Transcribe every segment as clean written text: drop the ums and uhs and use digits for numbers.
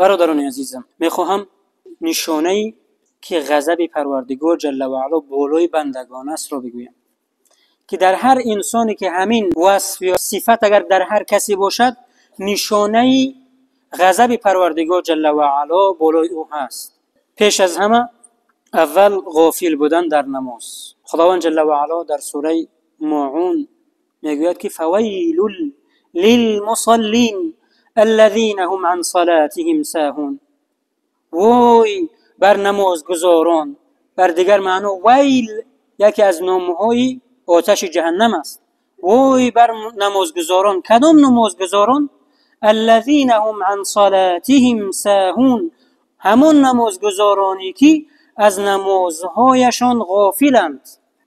Бародарони азизам, мехоҳам нишонае ки ғазаби Парвардигор ҷалла ва аъло болои бандагон аст ро бигӯям, ки дар ҳар инсоне ки ҳамин васф ё сифат агар дар ҳар касе бошад, нишонаи ғазаби Парвардигор ҷалла ва аъло болои ӯ ҳаст. Пеш аз ҳама аввал ғофил будан дар намоз. Худованд ҷалла ва аъло дар сураи Моун мегӯяд ки фавайлул лилмусаллин аллазина ҳум ан салатиҳим саҳун. Вой бар намозгузорон. Бар дигар маъно вайл яке аз номҳои оташи ҷаҳаннам аст. Вой бар намозгузорон. Кадом намозгузорон? Аллазина ҳум ан салатиҳим саҳун. Ҳамон намозгузороне ки аз намозҳояшон ғофиланд,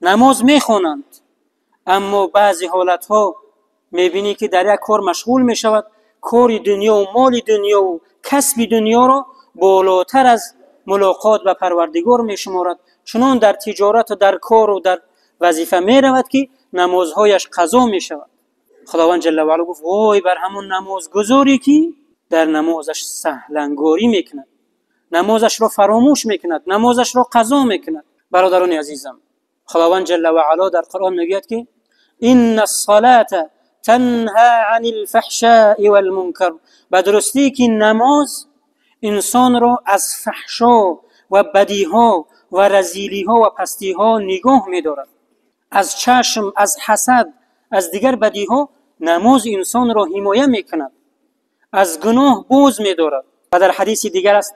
намоз мехонанд, аммо баъзе ҳолатҳо мебинӣ ки дар як кор машғул мешавад, кори дунё, моли дунё, касби дунёро болотар аз мулоқот ба Парвардигор мешуморад. Чунон дар тиҷорату дар кору дар вазифа меравад ки намозҳояш қазо мешавад. Худованд ҷалла ва аъло гуфт: вой бар ҳамон намозгузоре ки дар намозаш саҳлангорӣ мекунад, намозашро фаромӯш мекунад, намозашро қазо мекунад. Бародарони азизам, Худованд ҷалла ва аъло дар Қуръон мегӯяд ки инна ссалата танҳа анил фаҳшаи вал мункар. Ба дурустӣ ки намоз инсонро аз фаҳшо ва бадиҳо ва разилиҳо ва пастиҳо нигоҳ медорад. Аз чашм, аз ҳасад, аз дигар бадиҳо намоз инсонро ҳимоя мекунад, аз гуноҳ боз медорад. Ва дар ҳадиси дигар аст: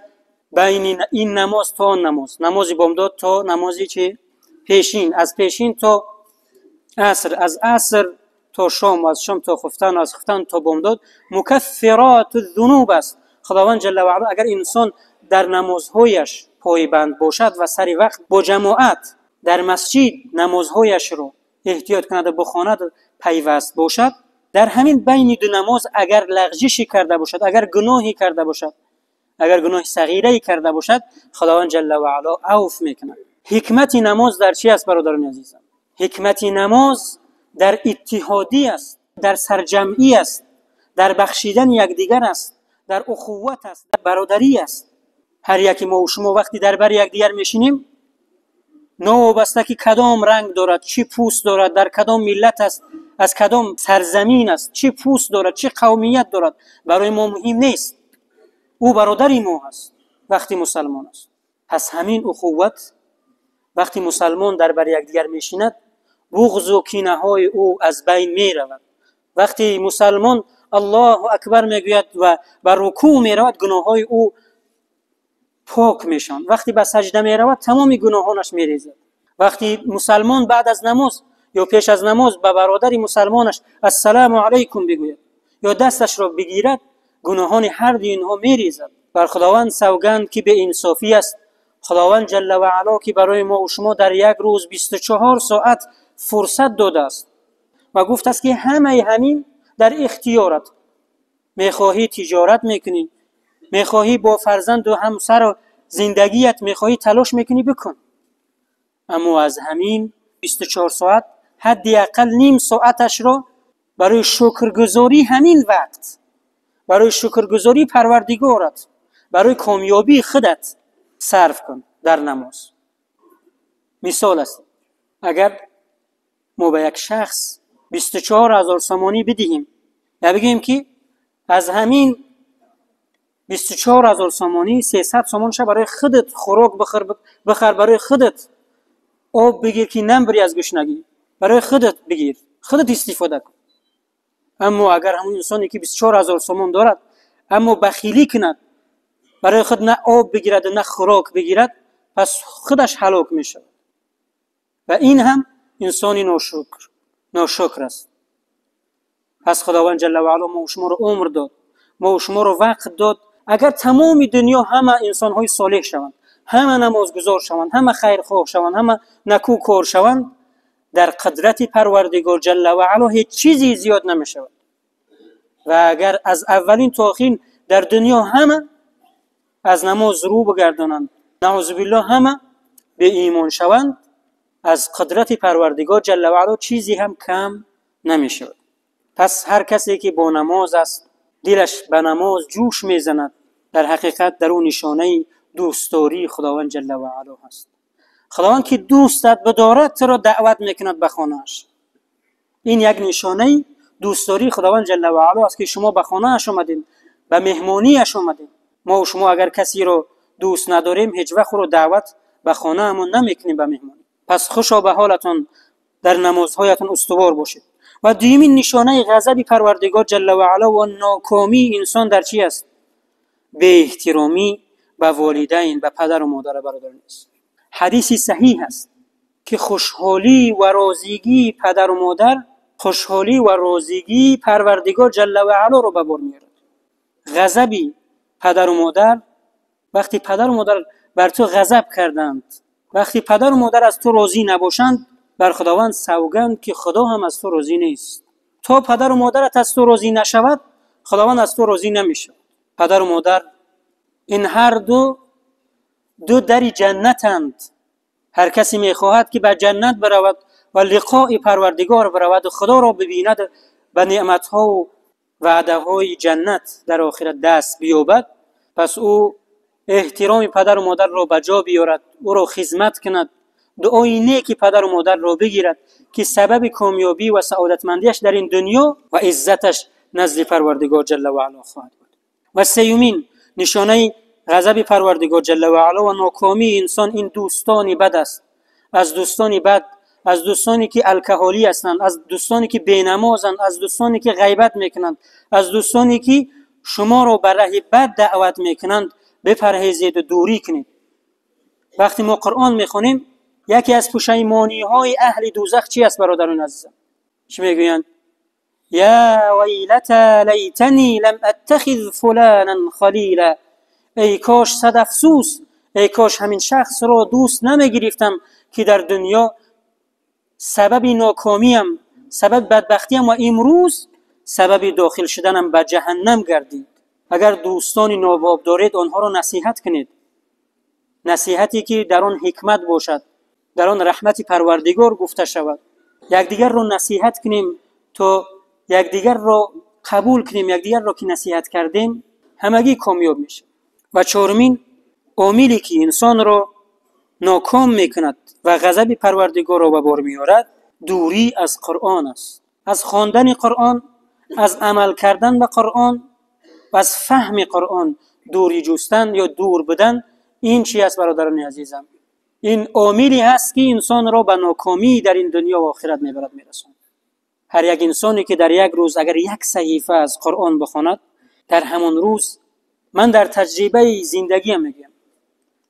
байни ин намоз то он намоз, намози бомдод то намози чи пешин, аз пешин то аср, аз аср то шом, аз шом то хуфтан, аз хуфтан то бомдод мукаффироту зунуб аст. Худованд ҷалла ва аъло агар инсон дар намозҳояш пойбанд бошад ва сари вақт бо ҷамоат дар масҷид намозҳояшро эҳтиёт кунад ва бихонад, пайваст бошад, дар ҳамин байни ду намоз агар лағжише карда бошад, агар гуноҳе карда бошад, агар гуноҳи сағирае карда бошад, Худованд ҷалла ва аъло авф мекунад. Ҳикмати намоз дар чи аст, бародарони азизам? Ҳикмати намоз дар иттиҳодӣ аст, дар сарҷамъӣ аст, дар бахшидани якдигар аст, дар ухувват аст, дар бародарӣ аст. Ҳар яке мо шумо вақте дар бари якдигар мешинем, новобаста ки кадом ранг дорад, чӣ пӯст дорад, дар кадом миллат аст, аз кадом сарзамин аст, чӣ пӯст дорад, чӣ қавмият дорад, барои мо муҳим нест. Ӯ бародари мо ҳаст вақти мусалмон аст. Пас ҳамин ухувват вақти мусалмон дар бари якдигар мешинад, буғзу кинаҳои ӯ аз байн меравад. Вақти мусалмон Аллоҳу акбар мегӯяд ва ба рукӯъ меравад, гуноҳҳои ӯ пок мешаванд. Вақте ба саҷда меравад, тамоми гуноҳонаш мерезад. Вақти мусалмон баъд аз намоз ё пеш аз намоз ба бародари мусалмонаш ассалому алайкум бигӯяд ё дасташро бигирад, гуноҳони ҳар дуи инҳо мерезад. Бар Худованд савганд ки беинсофӣ аст. Худованд ҷалла ва аъло ки барои мо шумо дар як рӯз 24 соат фурсат додааст ва гуфтааст ки ҳамаи ҳамин дар ихтиёрат. Мехоҳӣ тиҷорат мекунӣ, мехоҳӣ бо фарзанду ҳамсару зиндагият мехоҳӣ талош мекунӣ, бикун. Аммо аз ҳамин 24 соат ҳадди ақал ним соаташро барои шукргузорӣ ҳамин вақт, барои шукргузории Парвардигорат, барои комёбии худат сарф кун дар намоз. Мисол аст, агар мо ба як шахс 24 ҳазор сомонӣ бидиҳем ё бигӯем ки аз ҳамин 24 ҳазор сомонӣ 300 сомонша барои худат хӯрок бихар, барои худат об бигир ки намбирӣ аз гушнагӣ, барои худат бигир, худат истифода кун. Аммо агар ҳамон инсоне ки 24 ҳазор сомон дорад, аммо бахилӣ кунад, барои худ на об бигирад на хӯрок бигирад, пас худаш ҳалок мешавад. Ва ин ҳам инсони ношукр аст. Пас Худованд ҷалла ва аъло мо шуморо умр дод, мо шуморо вақт дод. Агар тамоми дунё ҳама инсонҳои солеҳ шаванд, ҳама намозгузор шаванд, ҳама хайрхоҳ шаванд, ҳама накӯкор шаванд, дар қудрати Парвардигор ҷалла ва аъло ҳеҷ чизе зиёд намешавад. Ва агар аз аввалин то охирин дар дунё ҳама аз намоз рӯ бигардонанд, наъузу биллоҳ ҳама беимон шаванд, аз қудрати Парвардигор ҷалла ва аъло чизе ҳам кам намешавад. Пас ҳар касе ки бо намоз аст, дилаш ба намоз ҷӯш мезанад, در حقیقت در اون نشانه دوستداری خداوند جل و علا هست. خداوند که دوستت بدارد تو را دعوت میکند به خانه‌اش. این یک نشانه دوستداری خداوند جل و علا است که شما به خانه‌اش آمدین، به مهمانیش آمدین. ما و شما اگر کسی رو دوست نداریم هیچ وقت رو دعوت به خانه‌مون نمیکنیم به مهمانی. پس خوشا به حالتون، در نمازهایتون استوار باشید. و دومین نشانه غضب پروردگار جل و علا و ناکامی انسان در چی است؟ به احترامی به والدین، به پدر و مادر برادران است. حدیث صحیح است که خوشحالی و راضیگی پدر و مادر، خوشحالی و راضیگی پروردگار جل و علا رو به بار میارد. غضب پدر و مادر، وقتی پدر و مادر بر تو غضب کردند، وقتی پدر و مادر از تو راضی نباشند، بر خداوند سوگند که خدا هم از تو راضی نیست. تا پدر و مادرت از تو راضی نشود، خداوند از تو راضی نمیشود. پدر و مادر این هر دو در جنتند. هر کسی میخواهد که به جنت برود و لقاء پروردگار برود و خدا را ببیند، به نعمتها و وعده های جنت در آخرت دست بیابد، پس او احترام پدر و مادر را به جا بیارد، او را خدمت کند، دعای نیک پدر و مادر را بگیرد که سبب کامیابی و سعادتمندیش در این دنیا و عزتش نزد پروردگار جل و علا خواهد بود. و سومین نشانه غضب پروردگار جل و علا و ناکامی انسان این دوستان بد است. از دوستان بد، از دوستانی که الکهالی هستند، از دوستانی که بینمازند، از دوستانی که غیبت میکنند، از دوستانی که شما را به راه بد دعوت میکنند بپرهیزید و دوری کنید. وقتی ما قرآن میخوانیم، یکی از پشیمانی های اهل دوزخ چی است برادران عزیزم؟ چی میگویند؟ یا ویلتا لیتنی لم اتخذ فلانا خلیلا. ای کاش، صد افسوس، ای کاش همین شخص را دوست نمیگرفتم که در دنیا سبب ناکامیم، سبب بدبختیم و امروز سبب داخل شدنم به جهنم گردید. اگر دوستان ناباب دارید آنها را نصیحت کنید، نصیحتی که در آن حکمت باشد، در آن رحمت پروردگار گفته شود. یکدیگر را نصیحت کنیم تا یکدیگر را قبول کنیم. یکدیگر را که نصیحت کردیم همگی کامیاب میشه. و چهارمین عاملی که انسان را ناکام میکند و غضب پروردگار را به بار میارد، دوری از قرآن است. از خواندن قرآن، از عمل کردن به قرآن و از فهم قرآن دوری جستن یا دور بودن، این چی است برادران عزیزم؟ این عاملی هست که انسان را به ناکامی در این دنیا و آخرت میبرد، میرساند. هر یک انسانی که در یک روز اگر یک صحیفه از قرآن بخواند، در همان روز، من در تجربه زندگی هم میگم،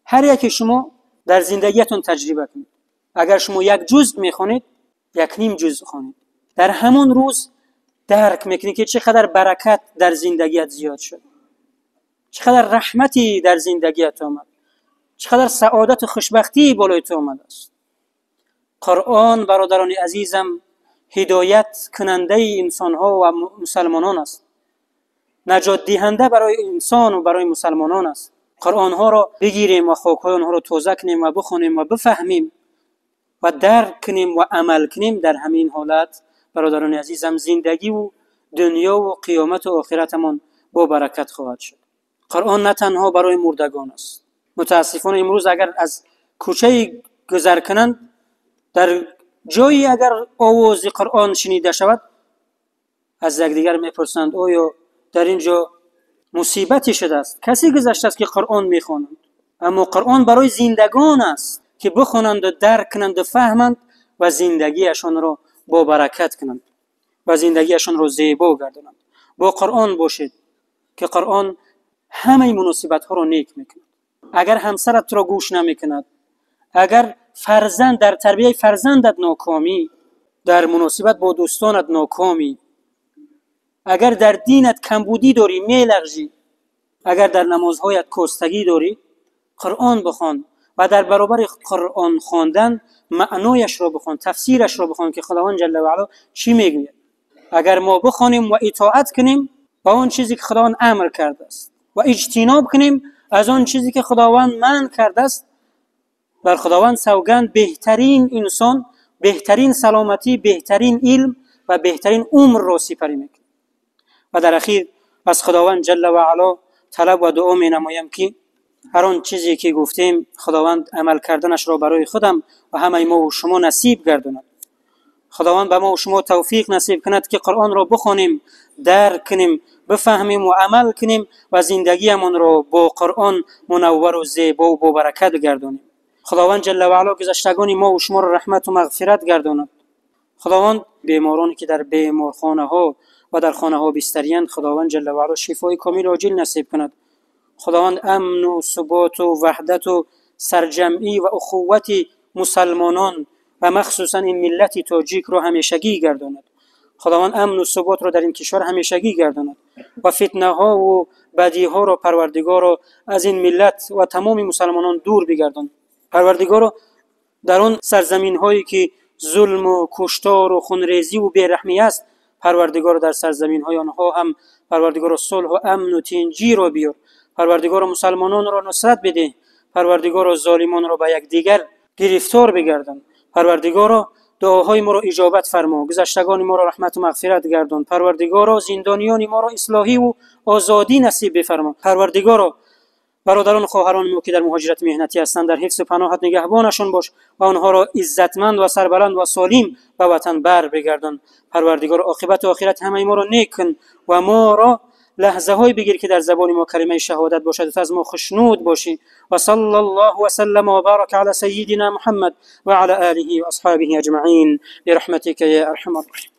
هر یک شما در زندگیتون تجربه کنید. اگر شما یک جزء میخوانید، یک نیم جزء خوانید، در همان روز درک میکنید که چقدر برکت در زندگیت زیاد شد، چقدر رحمتی در زندگیت آمد، چقدر سعادت و خوشبختی بالای تو آمده است. قرآن برادران عزیزم هدایت کننده انسان ها و مسلمانان است، نجات دهنده برای انسان و برای مسلمانان است. قرآن ها را بگیریم و خاک های آنها را توزیع کنیم و بخونیم و بفهمیم و درک کنیم و عمل کنیم. در همین حالت برادران عزیزم زندگی و دنیا و قیامت و آخرتمان با برکت خواهد شد. قرآن نه تنها برای مردگان است. متاسفانه امروز اگر از کوچه گذر کنند، در جایی اگر آواز قرآن شنیده شود، از یکدیگر میپرسند آیا در اینجا مصیبتی شده است، کسی گذشته است که قرآن میخوانند؟ اما قرآن برای زندگان است که بخوانند و درک کنند و فهمند و زندگیشان را با برکت کنند و زندگیشان را زیبا گردانند. با قرآن باشید که قرآن همه مناسبت ها را نیک میکند. اگر همسرت را گوش نمیکند، اگر فرزند در تربیه فرزندت ناکامی، در مناسبت با دوستانت ناکامی، اگر در دینت کمبودی داری میلغزی، اگر در نمازهایت کاستگی داری، قرآن بخوان و در برابر قرآن خواندن معنایش را بخوان، تفسیرش را بخوان که خداوند جل و علا چی میگوید. اگر ما بخوانیم و اطاعت کنیم با آن چیزی که خداوند امر کرده است و اجتناب کنیم از آن چیزی که خداوند منع کرده است، بر خداوند سوگند بهترین انسان، بهترین سلامتی، بهترین علم و بهترین عمر را سپری میکنه. و در اخیر از خداوند جل و علا طلب و دعا می نمایم که هر آن چیزی که گفتیم خداوند عمل کردنش را برای خودم و همه ما و شما نصیب گرداند. خداوند به ما و شما توفیق نصیب کند که قرآن را بخوانیم، درک کنیم، بفهمیم و عمل کنیم و زندگیمان را با قرآن منور و زیبا و با برکت گردانیم. خداوند جل و علا گذشتگان ما و شما را رحمت و مغفرت گرداند. خداوند بیمارانی که در بیمارخانه ها و در خانه ها بستریند خداوند جل و علا شفای کامل عاجل نصیب کند. خداوند امن و ثبات و وحدت و سرجمعی و اخوت مسلمانان و مخصوصا این ملت تاجیک را همیشگی گرداند. خداوند امن و ثبات را در این کشور همیشگی گرداند و فتنه ها و بدی ها را پروردگار را از این ملت و تمام مسلمانان دور بگرداند. پروردگار را در آن سرزمین هایی که ظلم و کشتار و خونریزی و بی‌رحمی است، پروردگار در سرزمین های آنها هم پروردگار صلح و امن و تنجی را بیار. پروردگار مسلمانان را نصرت بده. پروردگار ظالمان را به یکدیگر گرفتار بگردان. پروردگارا دعاهای ما را اجابت فرما، گذشتگان ما را رحمت و مغفرت گردان. پروردگارا زندانیان ما را اصلاحی و آزادی نصیب بفرما. پروردگارا برادران و خواهران ما که در مهاجرت مهنتی هستند در حفظ و پناهت نگهبانشان باش و آنها را عزتمند و سربلند و سالم به وطن بر بگردان. پروردگار عاقبت و آخرت همه ما را نیک کن و ما را لحظه های بگیر که در زبان ما کلمه شهادت باشد و از ما خوشنود باشی. و صلی الله و سلم و بارک علی سیدنا محمد و علی آله و اصحابه اجمعین برحمتک یا ارحم الراحمین.